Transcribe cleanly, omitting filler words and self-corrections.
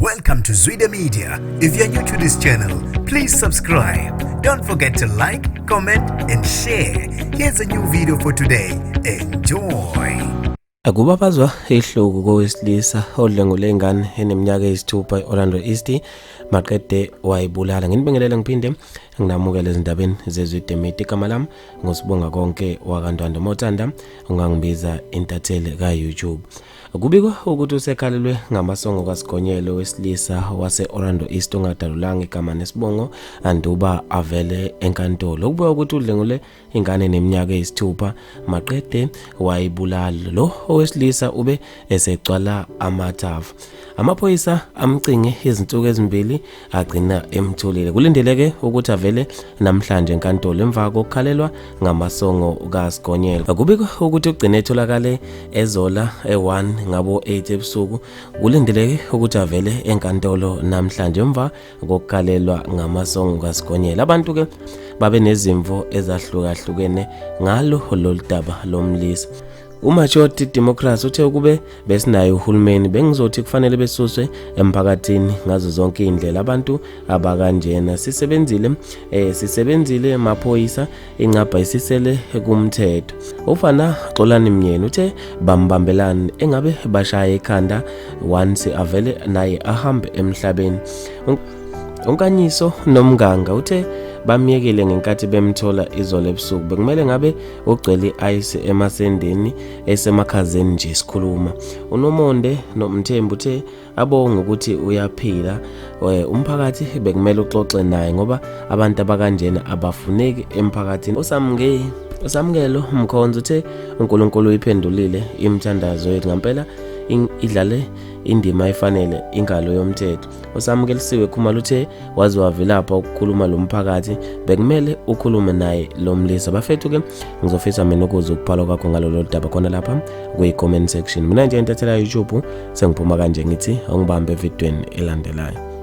Welcome to Zwida Media. If you're new to this channel, please subscribe. Don't forget to like, comment, and share. Here's a new video for today. Enjoy. Kubabazwa ihluku kowesilisa odlwengule ingane eneminyaka eyisithupha e-Orlando East maqede wayibulala. Nginibingelele ngiphinde nginamukele ezindabeni zeZwide Media. Igama lami nguSibonga konke wakaNtwando Motanda, ungangibiza intatheli ka-YouTube. Kubikwa ukuthi usekhalelwe ngamasongo kaSigonyela wesilisa wase-Orlando East ongadalulanga igama nesibongo anduba avele enkantolo. Kubikwa ukuthi udlwengule ingane neminyaka eyisithupha maqede wayibulala. Lo owesilisa ube esegcwala amathafa. Amaphoyisa amcinge izinsuku ezimbili agcina emtholile. Kulindeleke ukuthi avele namhlanje enkantolo emva kokukhalelwa ngamasongo kaSigonyela. Kubikwa ukuthi ugcine etholakale eZola e-1 ngabo 8 ebusuku. Kulindeleke ukuthi avele enkantolo namhlanje emva kokukhalelwa ngamasongo kaSigonyela. Abantu ke babe nezimvo ezahlukahlukene ngalo lolu daba lomlisa. UMachoti Democracy uthe ukube besinaye uhulumeni bengizothi kufanele besuswe emphakathini ngazo zonke izindlela abantu abakanjena. Sisebenzile sisebenzile maphoyisa, ingcabha isisele kumthetho. Ufana Xolani Mnyeni uthe bambambelani engabe bashaya ikhanda once avele naye ahambe emhlabeni. UNkanyiso Nomnganga uthe bamyekile ngenkathi bemthola izolo ebusuku, bekumele ngabe ugcwele i-ice emasendeni esemakhazeni nje sikhuluma. UNomonde Nomthembu uthe abonge ukuthi uyaphila, umphakathi bekumele uxoxe naye ngoba abantu abakanjena abafuneki emphakathini. USamukelo Mkhonzo uthe uNkulunkulu uyiphendulile imithandazo yethu ngampela, idlale indima efanele ingalo yomthetho. USamukelisiwe Khumalo uthe waze wavilapha ukukhuluma lo mphakathi, bekumele ukhulume naye lo mlisa. Bafethu ke ngizofisa mina ukuzwa ukuphala kwakho ngalolu daba khona lapha kwi-comment section. Mina nje intathela YouTube sengiphuma kanje ngithi ongibambe evidweni elandelayo.